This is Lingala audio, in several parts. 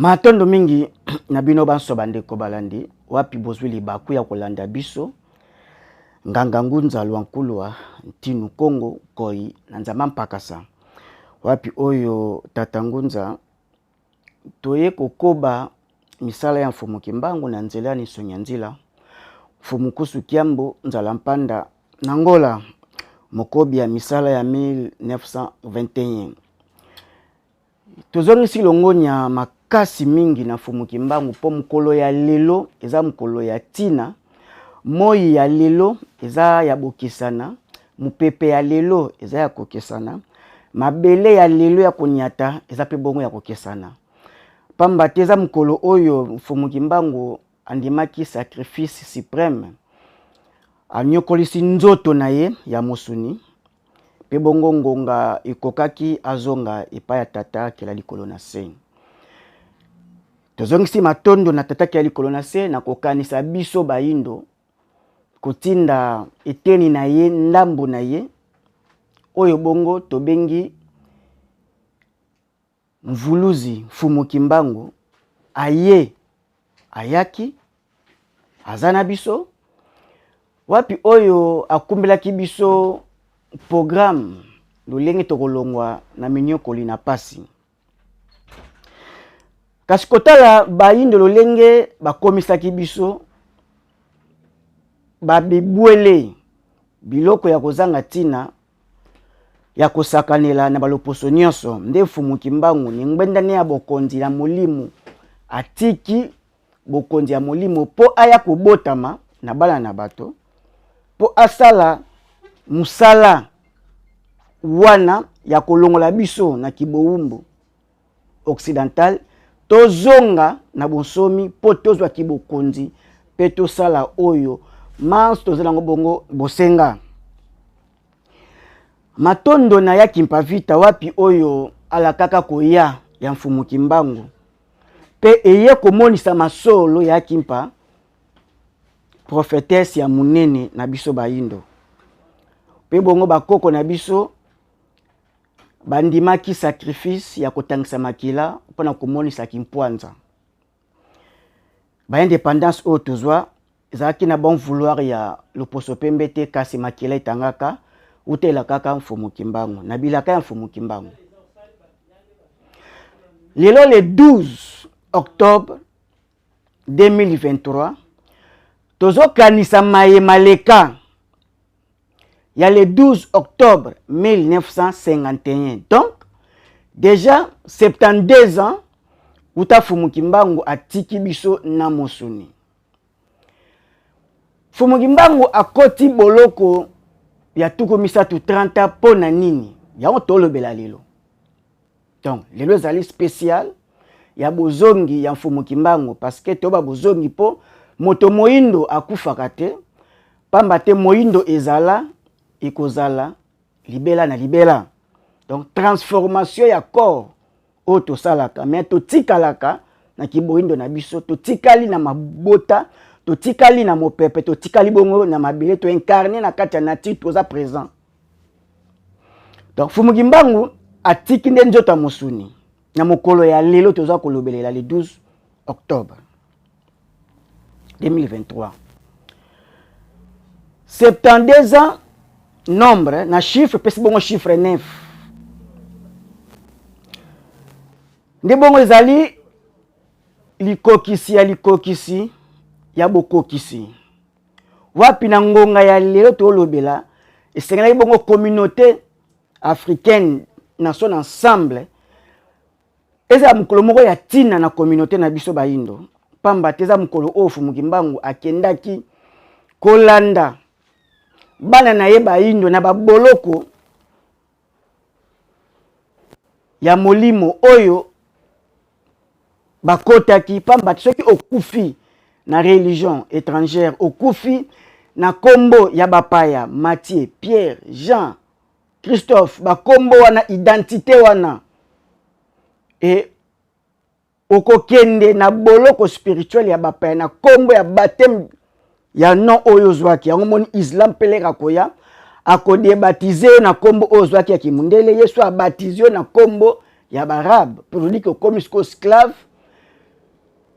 Matondo mingi na bino banso bandeko balandi wapi bozwi libaku ya kolanda biso. Nganga Ngunza Lwankulwa Ntinu Kongo Koi na Nzamba Mpakasa, wapi oyo Tata Ngunza toye kokoba misala ya Mfumu Kimbangu na nzela ya Nisonya Nzila, Mfumu Kusu Kiambo Nzala Mpanda na Ngola, mokobi ya misala ya 1921. Tozongisi longonya makasi mingi na Mfumu Kimbangu mpo mokolo ya lelo eza mokolo ya tina, moi ya lelo eza ya bokesana, mopepe ya lelo eza ya kokesana, mabele ya lelo ya konyata eza mpe bongo ya kokesana, pamba te eza mokolo oyo Mfumu Kimbangu andimaki sacrifice supreme, anyokolisi nzoto na ye ya mosuni mpe bongo ngonga ekokaki azonga epai ya Tata akela likolo na se. Tozongisi matondo na Tata akela likolo na se na kokanisa biso bayindo kotinda eteni na ye, ndambo na ye oyo bongo tobengi Mvuluzi Mfumu Kimbangu aye ayaki aza na biso wapi oyo akumbelaki biso programme lolenge tokolongwa na minyokoli na pasi. Kasi kotala bayindo lolenge bakomisaki biso babibwele biloko ya kozanga ntina ya kosakanela na baloposo nyonso, nde Mfumu Kimbangu ni ngbendane ya bokonzi ya molimo atiki bokonzi ya molimo mpo aya kobotama na bana na bato mpo asala mosala wana ya kolongola biso na kibowumbu occidental, tozonga na bonsomi mpo tozwa kibokonzi mpe tosala oyo manso toza nango bongo bosenga. Matondo na ya Kimpavita wapi oyo alakaka koya ya Mfumu Kimbangu mpe eye komonisa masolo ya Kimpa prophetesse ya monene na biso bayindo mpe bongo bakoko na biso bandimaki sacrifice ya kotangisa makila mpo na komonisa kimpwanza. Ba independance oyo tozwa ezalaki na bon vouloir ya loposo pembe te, kasi makila etangaka uta elakaka Mfumu Kimbangu na bilaka ya Mfumu Kimbangu. Lelo le 12 octobre 2023 tozokanisa maye maleka ya le 12 octobre 1951, donc déjà 72 ans uta Mfumu Kimbangu atiki biso na mosuni. Mfumu Kimbangu akoti boloko ya tuku misato 30 ans mpo na nini? Yango tolobela lelo. Donc lelo ezali spécial ya bozongi ya Mfumu Kimbangu, parce que toba bozongi mpo moto moyindo akufaka te, pamba te moyindo ezala ekozala libela na libela. Donc transformation ya corps oyo tosalaka, mais totikalaka na kiboyindo na biso, totikali na mabota, totikali na mopepe, totikali bongo na mabele, toincarne na kati ya nature, toza présent. Donc Mfumu Kimbangu atiki nde nzoto ya mosuni na mokolo ya lelo toza kolobelela le 12 octobre 2023. 72 ans nombre na chiffre pesi bongo chiffre 9 nde bongo ezali likokisi ya likokisi ya bokokisi wapi na ngonga ya lelo tolobela esengelaki bongo communauté africaine na son ensemble ezala mokolo moko ya ntina na communauté na biso bayindo, pamba te eza mokolo oyo Mfumu Kimbangu akendaki kolanda bana na ye bayindo na baboloko ya molimo oyo bakotaki, pamba te soki okufi na religion étrangère, okufi na kombo ya bapaya Matthieu, Pierre, Jean, Christophe, bakombo wana, identité wana, e okokende na boloko spirituel ya bapaya na kombo ya baptême ya nom oyo ozwaki. Yango moni islam peleka koya akodebatize yo na kombo oyo ozwaki ya kimundele, Yesu abatize yo na kombo ya barabe pour dire que okomi sikoyo esclave.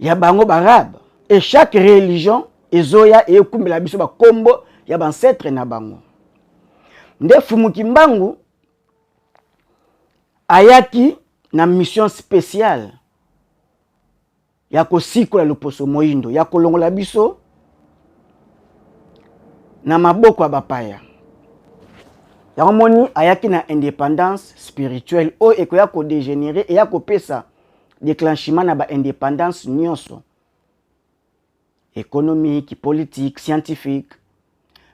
Ya bango baarabe. Et chaque religion ezoya ekumbela biso bakombo ya bancêtre na bango. Nde Fumu Kimbangu ayaki na mission spéciale ya kosikola loposo moyindo, ya kolongola biso na maboko ya bapaya. Yango moni ayaki na indépendance spirituelle oyo ekoya kodégénérer, eya kopesa déclenchement na baindépendance nyonso, économique, politique, scientifique.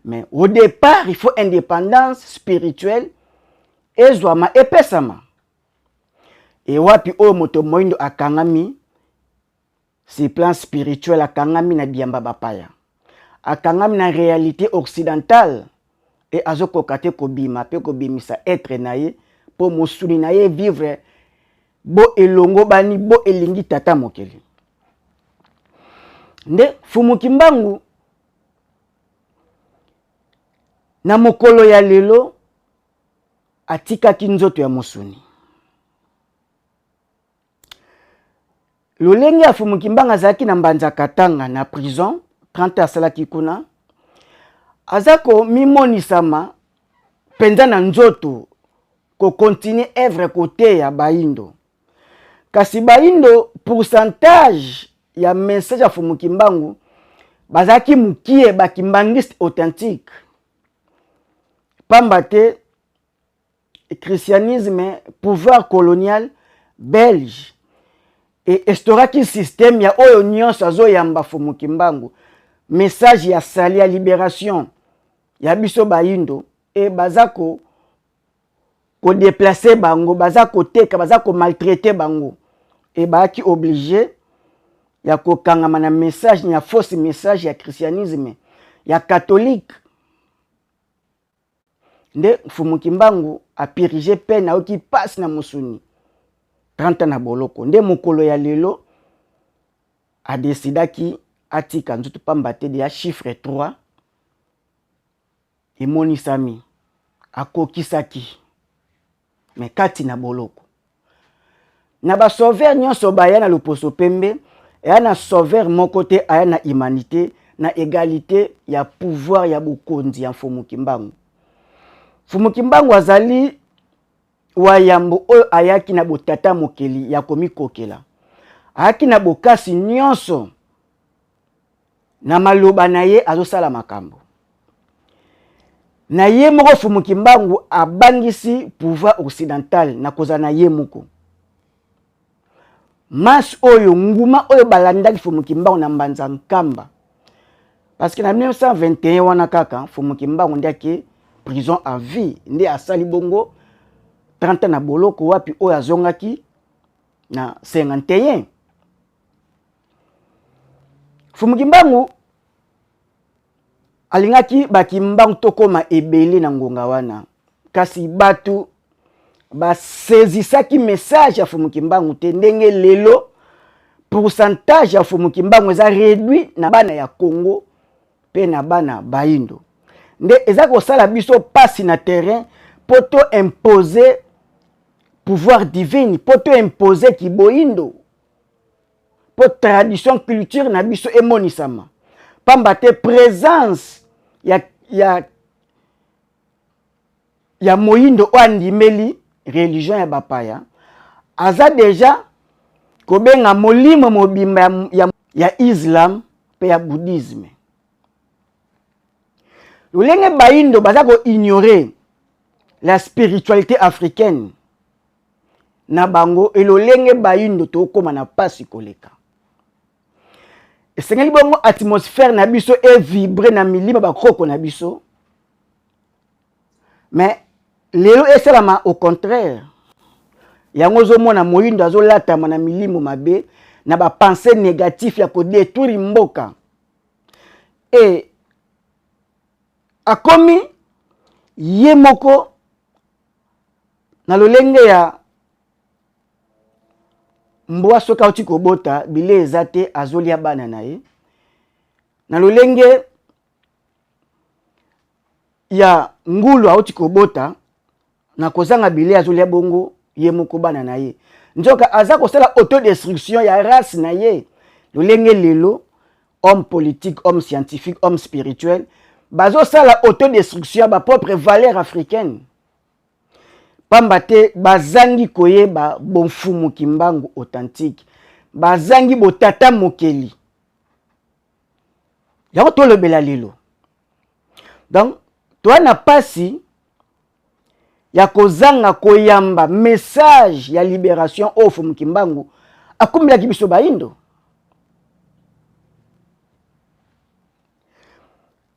Mais au départ, il faut indépendance spirituelle ezwama, epesama ewapi oyo moto moyindo akangami sur plan spirituel, akangami na biamba bapaya, akangami na réalité occidentale e azokoka te kobima mpe kobimisa être na ye mpo mosuni na ye vivre bo elongo bani bo elingi tata mokeli. Nde Fumu Kimbangu na mokolo ya lelo atikaki nzoto ya mosuni. Lolenge ya Fumu Kimbangu azalaki na Mbanza Katanga na prison 30, asalaki kuna, aza komimonisama mpenza na nzoto kocontinuer œuvre koteya bayindo. Kasi bayindo, pourcentage ya message ya Fumu Kimbangu bazalaki mokie, bakimbangiste authentique, pamba te christianisme, pouvoir colonial belge e instauraki système ya oyo nyonso azoyamba Fumu Kimbangu, message ya sali ya libération ya biso bayindo, e baza ko kodéplacer bango, baza koteka, baza komaltraiter bango. E bayaki obligé ya kokangama na message ya fausse message ya christianisme ya catholique. Nde Mfumu Kimbangu apurger peine, ayoki mpasi na mosuni, 30 na boloko. Nde mokolo ya lelo adécidaki atika nzoto, pamba te deya chiffre 3 emonisami, akokisaki me kati na boloko. Na basauveur nyonso baya na loposo pembe, eya na sauveur moko te aya na humanité na égalité ya pouvoir ya bokonzi ya Mfumu Kimbangu. Mfumu Kimbangu azali wa yambo oyo ayaki na botata mokeli ya komikokela, ayaki na bokasi nyonso na maloba na ye, azosala makambo na ye moko. Fumu Kimbangu abangisi pouvoir occidental na kozala na ye moko. Masse oyo, nguma oyo balandaki Fumu Kimbangu na Mbanza Nkamba, parce que na 1921 wana kaka Fumu Kimbangu nde ake prison à vie, nde asali bongo 30 ans na boloko, wapi oyo azongaki na 51. Fumu Kimbangu alingaki bakimbangu tokóma ebele na ngonga wana, kasi bato basaisissaki message ya Fumu Kimbangu te. Ndenge lelo pourcentage ya Fumu Kimbangu eza réduit na bana ya Congo mpe na bana bayindo, nde eza kosala biso mpasi na terrain mpo to imposer pouvoir divine, mpo to imposer kiboyindo, mpo tradition, culture na biso emonisama, pamba te présence ya moyindo oyo andimeli religion ya bapaya aza deja kobenga molimo mobimba ya islam mpe ya bouddhisme. Lolenge bayindo baza koignorer la spiritualité africaine na bango, elolenge bayindo tokóma na mpasi koleka. Esengeli bongo atmosphère na biso evibrer na milimo bakoko na biso, mais lelo esalama au contraire. Yango ozomona moyindo azolatama na milimo mabe, na bapensées négatif ya kodétruire mboka, e akomi ye moko na lolenge ya mbwa soki auti kobota, bile eza te, azolia bana na ye, na lolenge ya ngulu auti kobota na kozanga bile, azolia bongo ye moko bana na ye. Nzoka aza kosala autodestruction ya race na ye. Lolenge lelo homme politique, homme scientifique, homme spirituel bazosala autodestruction ya bapropre valeur africaine, pamba te bazangi koyeba bomfumu Kimbangu authentique, bazangi botata mokeli. Yango tolobela lelo. Donc toa na pasi ya kozanga koyamba message ya libération oyo Mfumu Kimbangu akumbelaki biso bayindo.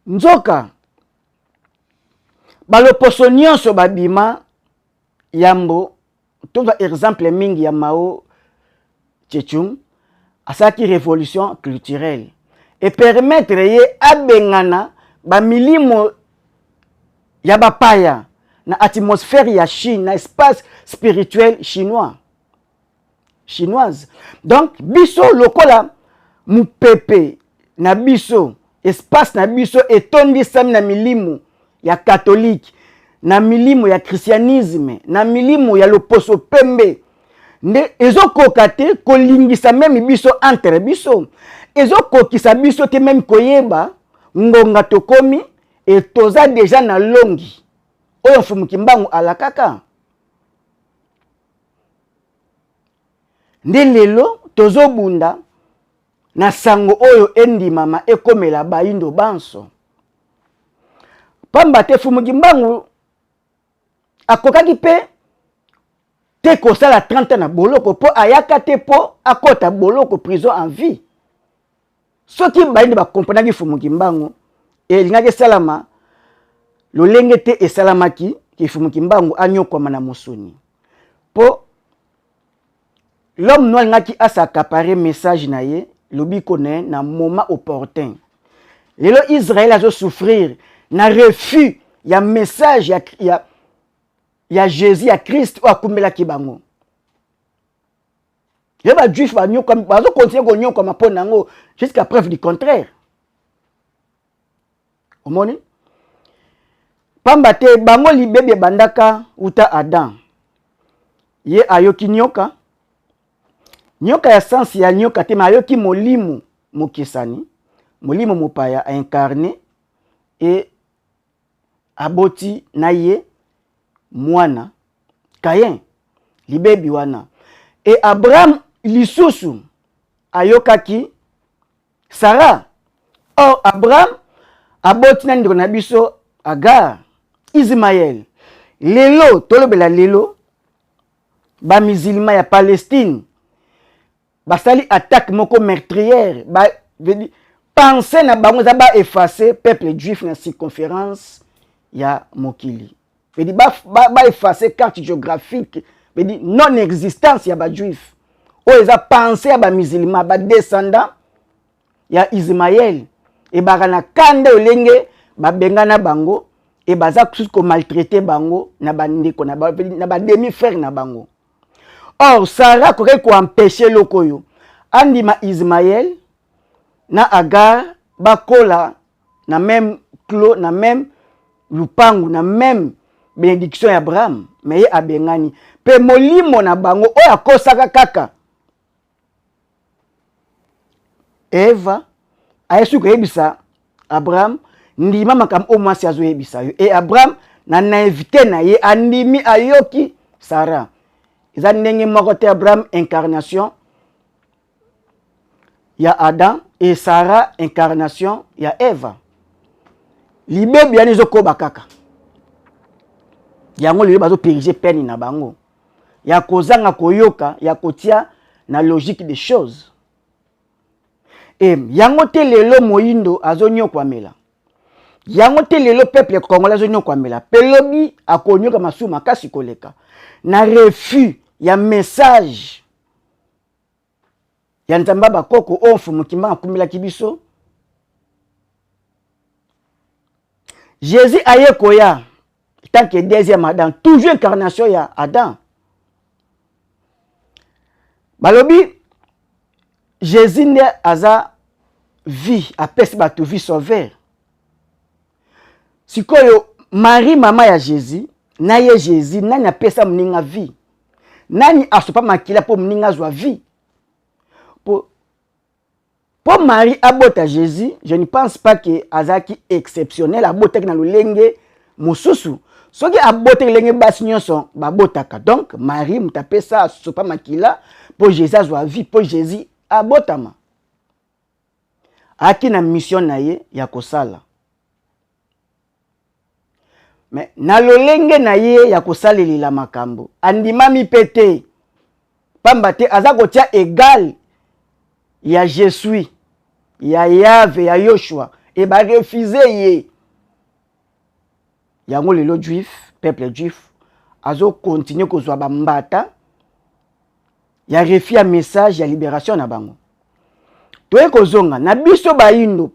Nzoka baloposo nyonso babima yambo. Tozwa exemple mingi ya Mao Tse-tung, asalaki révolution culturelle e permettre ye abengana bamilimo ya bapaya na atmosphère ya Chine, na espace spirituel chinois, chinoise. Donc biso lokola mopepe na biso, espace na biso etondisami na milimo ya catholique, na milimo ya christianisme, na milimo ya loposo pembe, nde ezokoka te kolingisa même biso entre biso, ezokokisa biso te même koyeba ngonga tokomi e toza déjà na longi oyo Mfumu Kimbangu alakaka. Nde lelo tozobunda na sango oyo endimama ekomela bayindo banso, pamba te Mfumu Kimbangu akokaki mpe te kosala 30 ans na boloko, mpo ayaka te mpo akɔta boloko, prison en vie. Soki bayindi bakomprenaki Mfumu Kimbangu, elingaki esalama lolenge te esalamaki ke Mfumu Kimbangu anyokwama na mosuni, mpo l'homme noir alingaki as'accaparer message na ye, lobiko na ye, na moment opportun. Lelo Israel azosouffrir na refus ya message ya Jésus, ya Christ oyo akumbelaki bango. Ye bajuif bazocontinuer konyokwama mpo na yango jusqu'à preuve du contraire. Omoni, pamba te bango libebi ebandaka uta Adam. Ye ayoki nyoka, nyoka ya sansi ya nyoka te, mais ayoki molimo mokesani, molimo mopaya aincarné e aboti na ye mwana Kayen. Libebi wana. E Abraham lisusu ayokaki Sara. Or Abraham aboti na ndeko na biso Agar Ismael. Lelo tolobela, lelo bamizilima ya Palestine basali attaque moko meurtrière. Ba pensée na bango eza baeffacer peuple juif na circonférence ya mokili, vedi baeffacer ba carte géographique, vedi non existence ya bajuif. Oyo eza pensée ya bamusulman, badescendant ya Ismael. Ebaka na kanda olenge babengana bango e baza susu komaltraiter bango na bandeko na bademi frère na bango. Or Sara akokaki koempêcher eloko oyo, andima Ismael na Agar bakola na même clos, na même lupangu, na même bénédiction ya Abraham, mais ye abengani mpe molimo na bango oyo akosaka kaka Eva. Ayesi koyebisa Abraham: "Ndima makambo oyo mwasi azoyebisa yo." E Abraham na naïveté na ye andimi, ayoki Sara. Eza ndenge moko te, Abraham incarnation ya Adam e Sara incarnation ya Eva. Libebi yani ezokoba kaka. Yango lelo bazopurger peine na bango ya kozanga koyoka, ya kotia na logique des choses. E yango te lelo moyindo azonyokwamela, yango te lelo peuple congolais azonyokwamela, mpe lobi akonyoka masumu makasi koleka na refus ya message ya Nzambe bakoko oyo Mfumu Kimbangu akumbelaki biso. Jésus aye koya tant que deuxième Adam, toujours incarnation ya Adam. Balobi Jésus nde aza vie, apesi bato vie, sauveur. Sikoyo Marie, mama ya Jésus, na ye Jésus, nani apesa moninga vie? Nani asopa makila mpo moninga azwa vie? Mpo Mpo Marie abota Jésus, je ne pense pas que azalaki exceptionnel, abotaki na lolenge mosusu. Soki abotaki lolenge basi nyonso babotaka, donc Marie moto apesa asopa makila mpo Jésus azwa vie, mpo Jésus abotama. Ayaki na mission na ye ya kosala. Mais na lolenge na ye ya kosalelela makambo, andimami mpe te, pamba te aza kotia egal ya je suis ya Yahve ya Yoshua, e barefuser ye. Yango lelo juif, peuple juif azokontinue kozwa bambata ya refus ya message ya libération na bango. Toye kozonga na biso bayindo,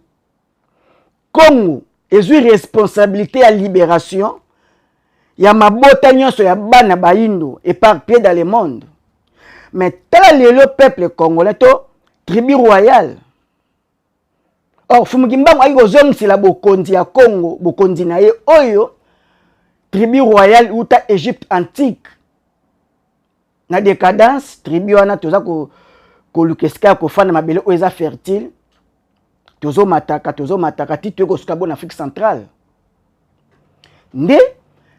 Congo ezwi responsabilité ya libération ya mabota nyonso ya bana bayindo éparpillé dans le monde. Mais tala lelo peuple congolais to tribu royale. Or Fumu Kimbangu ayaki kozongisela bokonzi ya Congo, bokonzi na ye oyo tribu royale uta Égypte antique na décadence. Tribu wana toza koluka esika ya kofanda, mabele oyo eza fertile. Tozomataka, tozomataka ti toye kosuka bo na Afrique centrale. Nde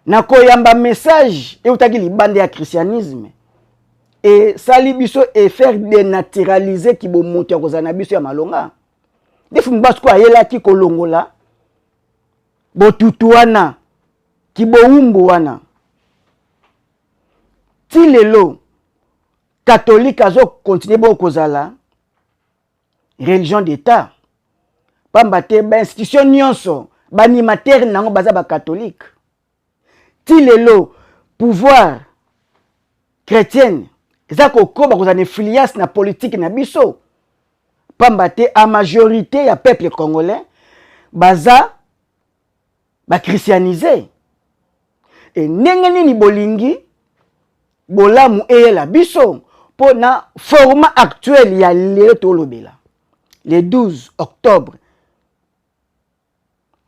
na koyamba message eutaki libanda ya christianisme, esali biso efaire dénaturaliser kibomoto ya kozala na biso ya malonga. Nde Fumu Basiko ayelaki kolongola botutu wana, kibowumbu wana. Ti lelo catholique azokontinue bongo kozala religion d'État, pamba te bainstitution nyonso, baanimateur nango baza bacatholique. Ti lelo pouvoir chrétienne eza kokoba kozala na influence na politique na biso, pamba te a majorité ya peuple congolais baza bachristianisé. E ndenge nini bolingi bolamu eyela biso? Mpo na format actuel ya lelo tolobela, le 12 octobre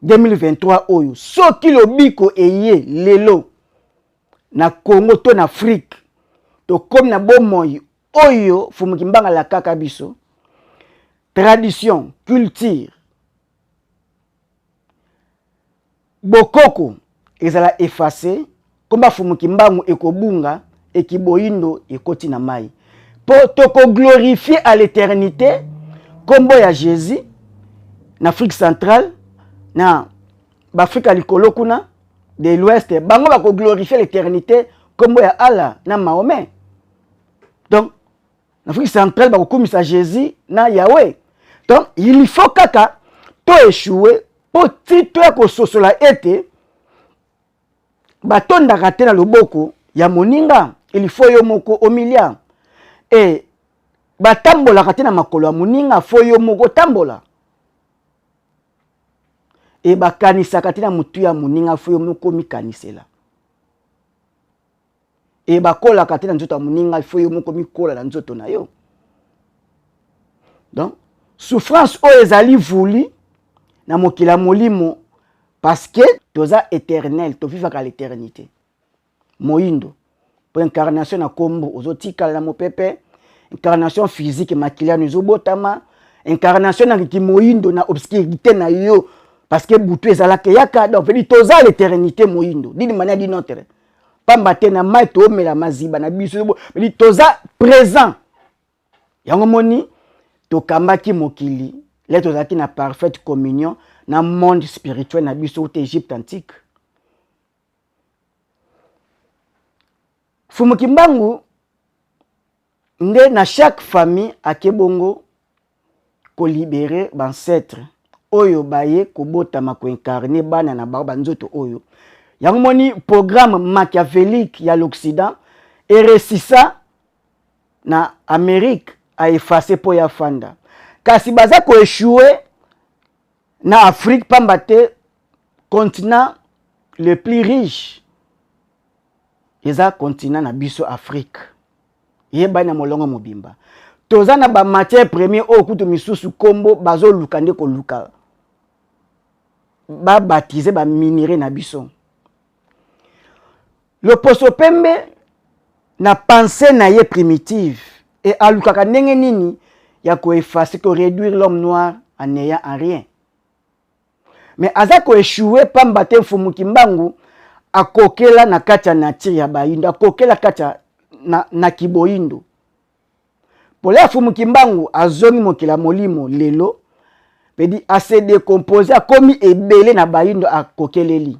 2023 oyo, soki lobiko eye lelo na Congo to na Afrique, tokomi na bomoi oyo Fumu Kimbangu alakaka biso, tradition, culture, bokoko ezala efface, komba Fumu Kimbangu ekobunga, ekiboyindo ekoti na mai, mpo tokoglorifie à l'éternité nkombo ya Jésus na Afrique centrale, na baafrike ya likolo kuna de l'ouest, bango bakoglorifie l'éternité nkombo ya Allah na Mahomet. Donc na Afrique centrale bakokumisa Jésus na Yahweh. Donc il faut kaka to échouer mpo ti toya kososola ete batondaka te na loboko ya moninga, il faut yo moko omilia, e batambolaka te na makolo ya moninga, faut yo moko otambola, e bakanisaka te na motu ya moninga, faut yo moko omikanisela, e bakolaka te na nzoto ya moninga, faut yo moko mikola na nzoto na yo. Donc souffrance oyo ezali vuli na mokili ya molimo, parce que toza éternel, tovivaka l'éternité. Moyindo po incarnation na kombo ozotikala na mopepe, incarnation physique makili yano ezobotama, incarnation na kimoyindo na obscurité na yo, parce que butu ezalaka eyaka. Donc vedi toza l'éternité moyindo d'une manière d'une autre, pamba te na mai toomela maziba na biso, vedi toza présent. Yango moni tokambaki mokili le tozalaki na parfaite communion na monde spirituel na biso uta Égypte antique. Fumu Kimbangu nde na chaque famille ake bongo kolibere bancêtre oyo baye kobotama, koincarne bana na bango banzoto oyo. Yango moni programme machiavélique ya l'Occident eresisa na Amérique aefface mpo ya fanda, kasi baza koéchoue na Afrique, pamba te continent le plus riche eza continent na biso Afrique. Yebani na molongo mobimba toza na bamatière première oyo kutu misusu nkombo bazoluka nde koluka babatize baminere na biso. Loposo pembe na pensée na ye primitive e alukaka ndenge nini ya koeffacer, koréduire l'homme noir en n'ayant en rien. Mais aza koéchouer pamba te Mfumu Kimbangu akokela na kati ya nature ya bayindo, akokela kati ya na kiboyindo. Pole ya Mfumu Kimbangu azongi mokili ya molimo lelo, pedi ase décomposé, akomi ebele na bayindo akokeleli.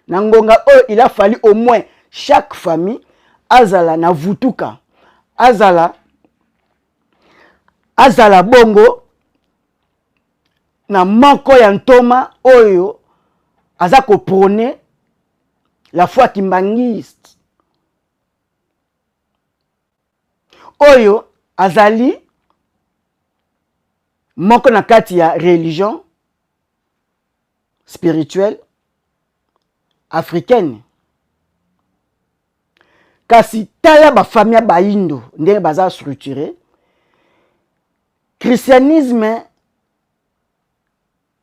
Na ngonga oyo, il a fallu au moins chaque famille azala na vutuka, azala bongo na moko ya ntoma oyo aza koprôner la foi kimbangiste, oyo azali moko na kati ya religion spirituelle africaine. Kasi tala bafamille ya bayindo ndenge baza structuré. Christianisme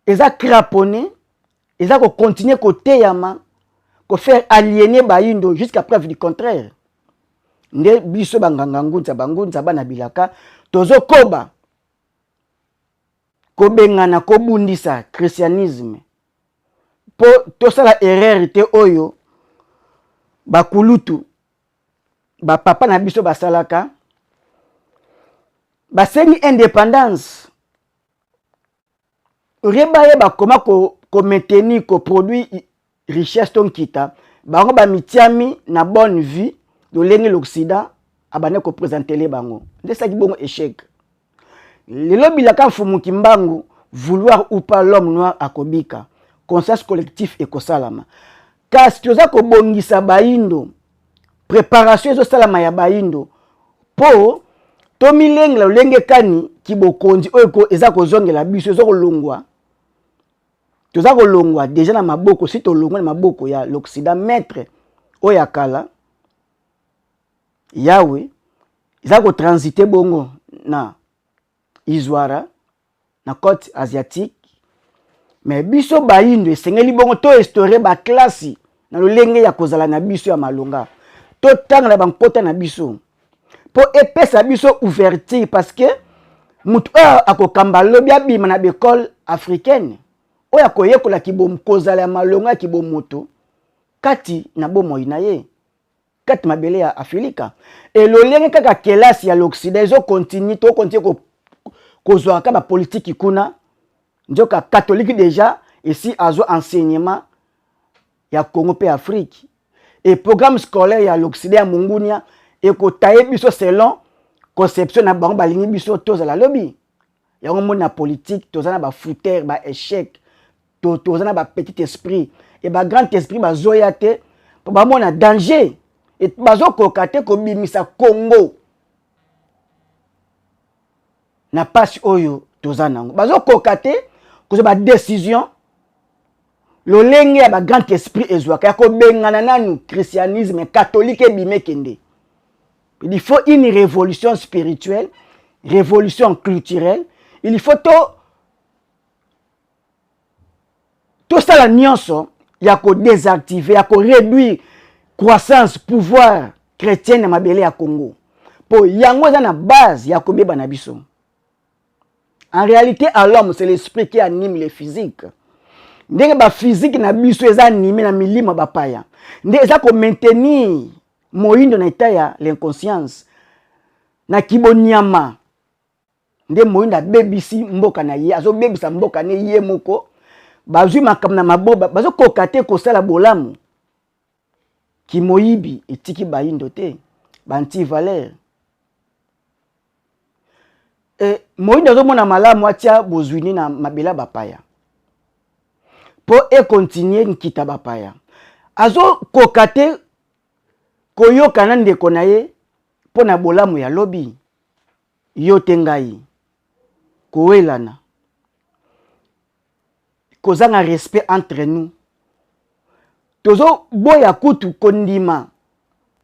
eza craponné, eza kocontinuer koteyama, kofaire aliéner bayindo jusqu'à preuve du contraire. Nde biso banganga ngunza, bangunza bana bilaka, tozokoba kobengana, kobundisa christianisme mpo tosala erreur te oyo bakulutu, bapapa na biso basalaka. Basengi indépendance, rie bayeba koma komaintenir, koproduire richesse to nkita. Bango bamitiami na bonne vie lolenge l'Occident abandi koprésenter bango, nde esalaki bongo échec. Lelo bilaka Mfumu Kimbangu, vouloir ou pas, l'homme noir akobika, conscience collectif ekosalama. Kasi toza kobongisa bayindo, préparation ezosalama ya bayindo mpo tomilengela lolenge kani kibokonzi oyo eza kozongela biso. Eza kolongwa, toza kolongwa déjà na maboko, si tolongwa na maboko ya l'Occident, maître oyo ya kala yawe eza kotransiter bongo na Izwara na côte asiatique. Mais biso bayindo esengeli bongo toinstaurer baklasi na lolenge ya kozala na biso ya malonga, totanga na bankota na biso mpo epesa biso ouverture, parce que motu oyo akokamba lobi abima na baekole africaine oyo akoyekola kozala ya malonga ya kibomoto kati na bomoi na ye kati mabele ya Afrika. Elolenge kaka kelasi ya l'Occident ezocontinuer, tocontinuer kozwaka bapolitiki kuna, nzoka catholique déjà esi azwa enseignement ya Congo mpe Afrique e programme scolaire ya l'Occident ya mungunia ekotaye biso selon conception na bango balingi biso tozala lobi. Yango moni na politique toza na bafoutere, baéchec, toza na bapetit esprit e bagrand esprit bazoya te mpo bamona danger, bazokoka te kobimisa Congo na mpasi oyo toza nango, bazokoka te kozwa badécision lolenge ya bagrand esprit ezwaka ya kobengana nanu christianisme catholique ebima ekende. Il faut une révolution spirituelle, révolution culturelle. Il faut to tosala nyonso ya kodésactiver, ya koréduire croissance pouvoir chrétienne na mabele ya Congo, mpo yango eza na base ya kobeba na biso. En réalité, à l'homme, c'est l'esprit qui anime le physique. Ndenge baphysique na biso eza animé na milimo ya bapaya, nde eza komaintenir moyindo na état ya l'inconscience, na kibonyama. Nde moyindo abebisi mboka na ye, azobebisa mboka ne ye moko. Bazwi makambo na maboba, bazokoka te kosala bolamu. Kimoyibi etiki bayindo te, baantivaleur. E, moyindo azomona malamu atia bozwini na mabele ya bapaya mpo econtinuer nkita bapaya. Azokoka te koyoka na ndeko na ye mpo na bolamu ya lobi. Yo te ngai kowelana, kozanga respect entre nous, tozoboya kutu kondima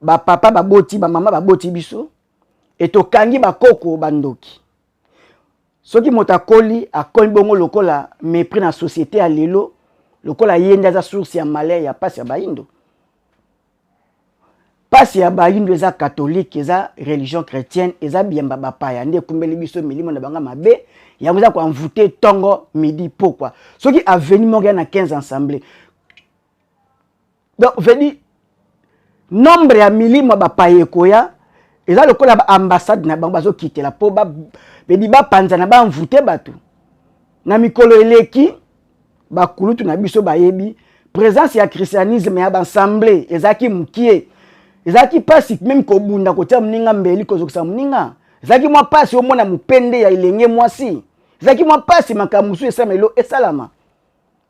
bapapa baboti, bamama baboti biso, e tokangi bakoko bandoki. Soki moto akoli, akomi bongo lokola mépris na société ya lelo, lokola ye nde aza source ya malheur, ya pasi ya bayindo. Pasi ya bayindo eza catholique, eza religion chrétienne, eza biyamba bapaya nde ekumbeli biso milimo na bango mabe, yango eza ko envoûter tongo midi pokwa. Soki avenue moko ya na 15 assemblée, donc veut dire nombre ya milimo ya bapaya ekoya eza lokola ba ambassade na bango bazokitela mpo bedi bapanzana ba envoûter bato. Na mikolo eleki, bakulutu na biso bayebi présence ya christianisme ya baassemblée ezalaki mokie, ezalaki mpasi même kobunda, kotia moninga mbeli, kozokisa moninga ezalaki mwa mpasi, omona mopende ya elenge mwasi ezalaki mwa mpasi. Makambo mosusu esalama lelo esalama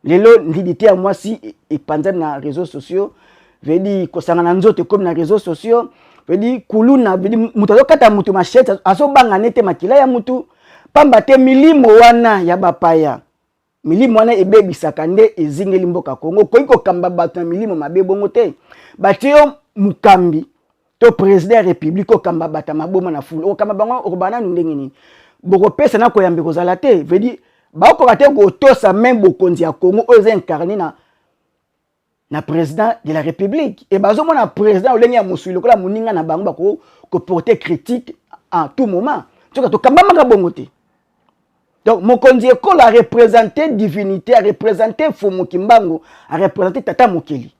lelo, nudité ya mwasi epanzami na réseaux sociaux, veut dire kosanga na nzoto ekomi na réseaux sociaux, veut dire kuluna, veut dire moto azokata motu machette, azobanga nete makila ya motu, pamba te milimo wana ya bapaya, milimo wana ebebisaka nde ezingeli mboka Kongo. Okoki kokamba bato na milimo mabe bongo te. Batie yo mokambi to président ya république, okamba bato ya maboma na fulu, okokamba bango, okobaa nanu ndenge nini? Bokopesa na koyamba ekozala te. Veut dire bakokoka te kotosa même bokonzi ya Kongo oyo eza incarné na président de la république. E bazomona président olenge ya mosuli lokola moninga na bango, bako koporter critique en tout moment. Soki tokambamaka bongo te. Donc mokonzi ekolo areprésente divinité, areprésente Fumu Kimbangu, areprésente Tata Mokeli.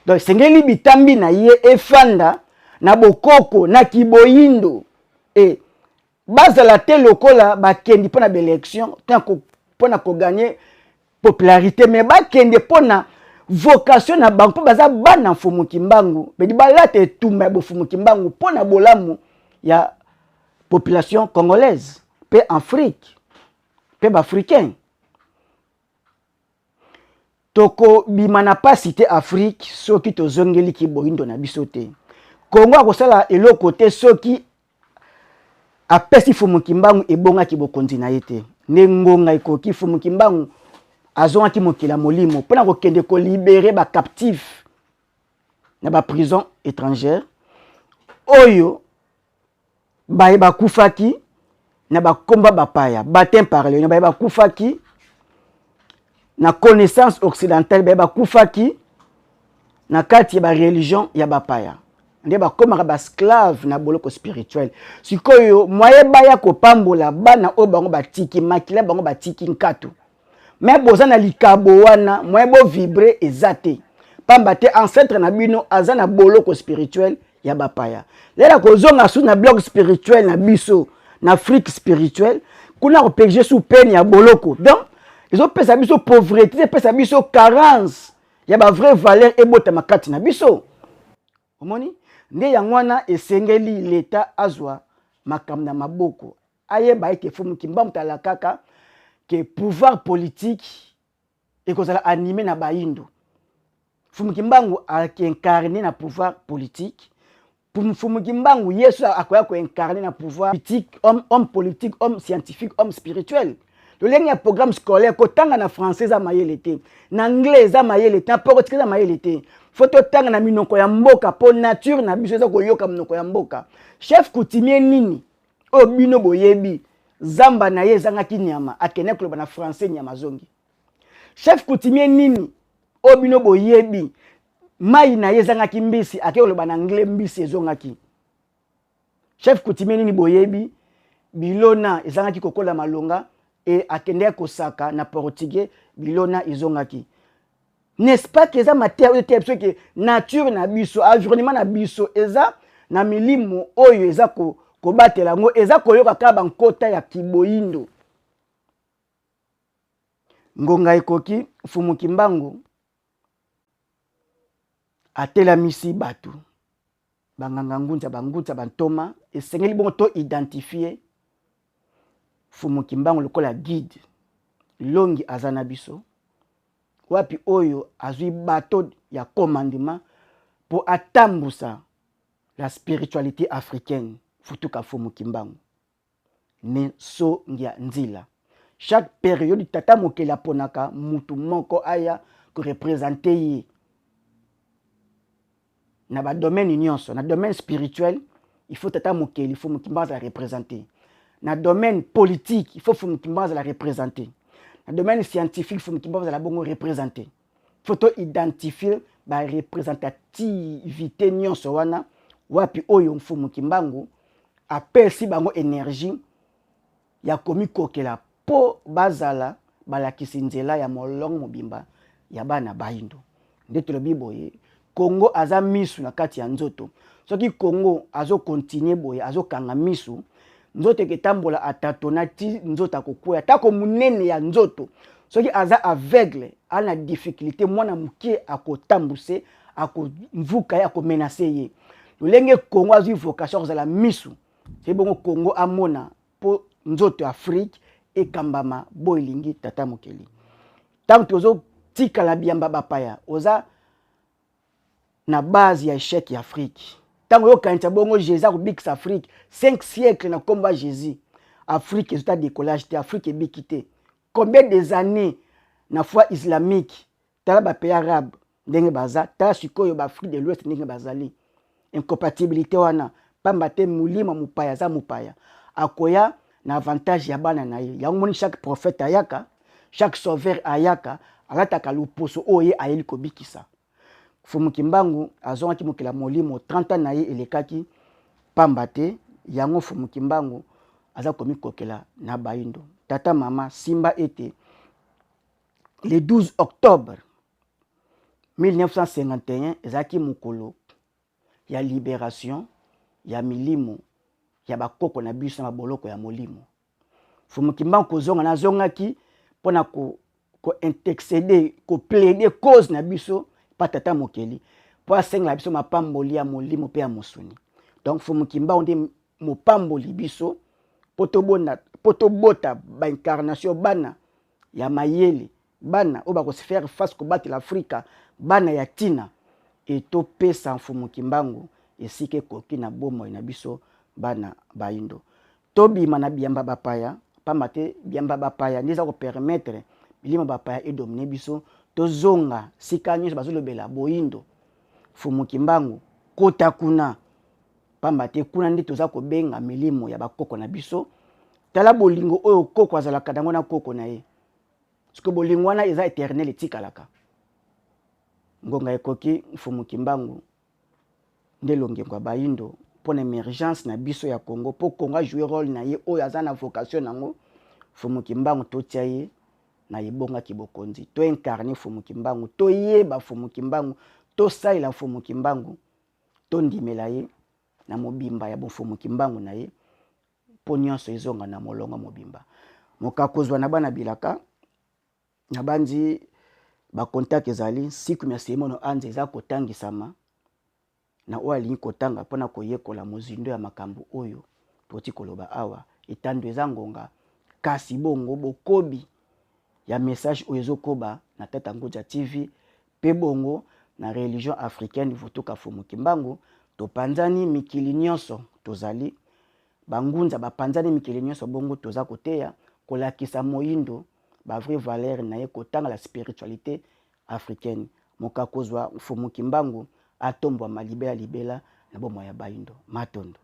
Donc esengeli bitambi na ye efanda na bokoko na kiboyindo, e bazala te lokola bakendi mpo na baélection, mpo na kogagner popularité, mais bakende mpo na vocation na bango, mpo baza bana Mfumu Kimbangu, bedi balata etumba ya bofumu Kimbangu mpo na bolamu ya population congolaise mpe Afrique mpe baafricain. Tokobima na pasi te Afrique soki tozongeli kiboyindo na biso te. Kongo akosala eloko te soki apesi Fumu Kimbangu ebongaki bokonzi na ye te. Nde ngonga ekoki, Fumu Kimbangu azongaki mokili ya molimo mpona kokende kolibérer bacaptif na baprison étrangère oyo baye bakufaki na bakomba bapaya, baptême par le, baye bakufaki na connaissance occidentale, baye bakufaki na kati ya bareligion ya bapaya, nde bakomaka baesclave na boloko spirituel. Sikoyo moye baya kopambola bana oyo bango batiki makila, bango batiki nkatu, me boza na likabo wana, moye bovibrer eza te, pamba te ancêtre na bino aza na boloko spirituel ya bapaya. Lela kozonga su na bloc spirituel na biso na Afrique spirituelle, kuna kopurger su peine ya boloko. Donc ezopesa biso pauvreté, ezopesa biso carence ya bavrai valeur ebotama kati na biso. Omoni nde yango wana esengeli leta azwa makambo na maboko, ayeba ete Fumu Kimbangu tala kaka ke pouvoir politique ekozala animé na bayindo. Fumu Kimbangu akoincarner na pouvoir politique. Fumu Kimbangu Yesu akoya koincarner na pouvoir politique, homme, homme politique, homme scientifique, homme spirituel. Lolenge ya programme scolaire, kotanga na français eza mayele te, na anglais eza mayele te, na portugais eza mayele te. Faut totanga na minoko ya mboka, mpo nature na biso eza koyoka monoko ya mboka. Chef coutumier nini oyo bino boyebi, zamba na ye ezangaki nyama, akende koloba na français, nyama azongi? Chef coutumier nini oyo bino boyebi, mai na ye ezangaki mbisi, ake koloba na anglais, mbisi ezongaki? Chef coutumier nini boyebi, bilona ezangaki kokola malonga, e akendeki kosaka na portugais, bilona ezongaki? N'est-ce pas ke eza matière oyo eteya biso ke nature na biso, environnement na biso eza na milimo oyo eza kobatela yango, eza koyoka kaka bankota ya kiboyindo? Ngonga ekoki, Mfumu Kimbangu atelamisi bato, banganga ngunza, bangunza, bantoma. Esengeli bongo to identifier Mfumu Kimbangu lokola guide longi aza na biso wapi, oyo azwi bato ya commandement mpo atambusa la spiritualité africaine. Futuka Mfumu Kimbangu ne songia nzila. Chaque période, Tata Mokeli aponaka mutu moko aya koreprésenter ye na badomaine nyonso. Na domaine spirituel, il faut Tata Mokeli, il faut Mokimba azala représenter. Na domaine politique, il faut Fumu Kimbangu azala représenter. Na domaine scientifique, Fumu Kimbangu azala bongo représenter. Faut to identifier Ba représentativité nyonso wana wapi oyo Mfumu Kimbangu apesi bango énergie ya komikokela mpo bazala balakisi nzela ya molongo mobimba ya bana bayindo. Nde tolobi boye, Kongo aza misu na kati ya nzoto. Soki Kongo azokontinue boye, azokanga misu, nzoto eketambola atatona ti nzoto akokwea. Atako monene ya nzoto, soki aza aveugle, ana difficulté, mwana moke akotambuse, akomvuka ye, akomenase ye. Lolenge Kongo azwi vocation kozala misu, se bongo Kongo amona mpo nzoto ya Afrique ekambama bo elingi tata mokeli. Ntango tozotikala biyamba bapaya, oza na base ya échec ya Afrique. Ntango oyokanisa bongo Jésus akobikisa Afrique 5 siècle na nkombo ya Jésus, Afrique ezota décollage te, Afrique ebiki te. Combien des années na foi islamique? Tala bapays arabe ndenge baza, tala sikoyo baafrique de l'Ouest ndenge bazali. Incompatibilité wana pamba te molimo mopaya aza mopaya, akoya na avantage ya bana na ye. Yango moni chaque prophète ayaka, chaque sauveur ayaka, alataka loposo oyo ye ayeli kobikisa. Mfumu Kimbangu azongaki mokili ya molimo, 30 ans na ye elekaki pamba te. Yango Mfumu Kimbangu aza komikokela na bayindo. Tata, mama, simba ete le 12 octobre 1951 ezalaki mokolo ya libération ya milimo ya bakoko na biso na baboloko ya molimo. Mfumu Kimbangu kozonga, nazongaki mpona kointercéder, koplaider cause na biso pa tata mokeli, mpo asengela biso mapamboli ya molimo mpe ya mosuni. Donc Mfumu Kimbangu nde mopamboli biso mpo tobota baincarnation, bana ya mayele, bana oyo bakose faire face kobatela Afrika, bana ya ntina. E topesa Mfumu Kimbangu esika ekoki na bomoi na biso bana bayindo. Tobima na biyamba bapaya, pamba te biyamba bapaya nde eza kopermettre milimo bapaya edomine biso. Tozonga sika nyonso bazolobela boyindo, Mfumu Kimbangu kota kuna, pamba te kuna nde toza kobenga milimo ya bakoko na biso. Tala bolingo oyo koko azalaka nango na koko na ye, soki bolingo wana eza éternel, etikalaka. Ngonga ekoki, Mfumu Kimbangu nde longengo ya bayindo mpo na émergence na biso ya Congo, mpo Congo ajoue rôle na ye oyo aza na vocation nango. Mfumu Kimbangu, totia ye na ebongaki bokonzi, toincarne Mfumu Kimbangu, toyeba Mfumu Kimbangu, tosalela Mfumu Kimbangu, tondimela ye na mobimba ya bomfumu Kimbangu na ye, mpo nyonso ezonga na molongo mobimba. Mokakozwa na bana bilaka na bandi bacontact ezali nsiku ya Simono Anze eza kotangisama na oyo alingi kotanga mpona koyekola mozindo ya makambo oyo toti koloba awa. Etando eza ngonga, kasi bongo bokobi ya message oyo ezokoba na Tata Ngunza TV mpe bongo na religion africaine Vutuka Fumu Kimbangu. Topanzani mikili nyonso, tozali bangunza bapanzani mikili nyonso, bongo toza koteya, kolakisa moyindo bavrai valeur na ye, kotanga la spiritualité africaine. Moka kozwa Mfumu Kimbangu atombwama libela libela na bomoi ya bayindo. Matondo.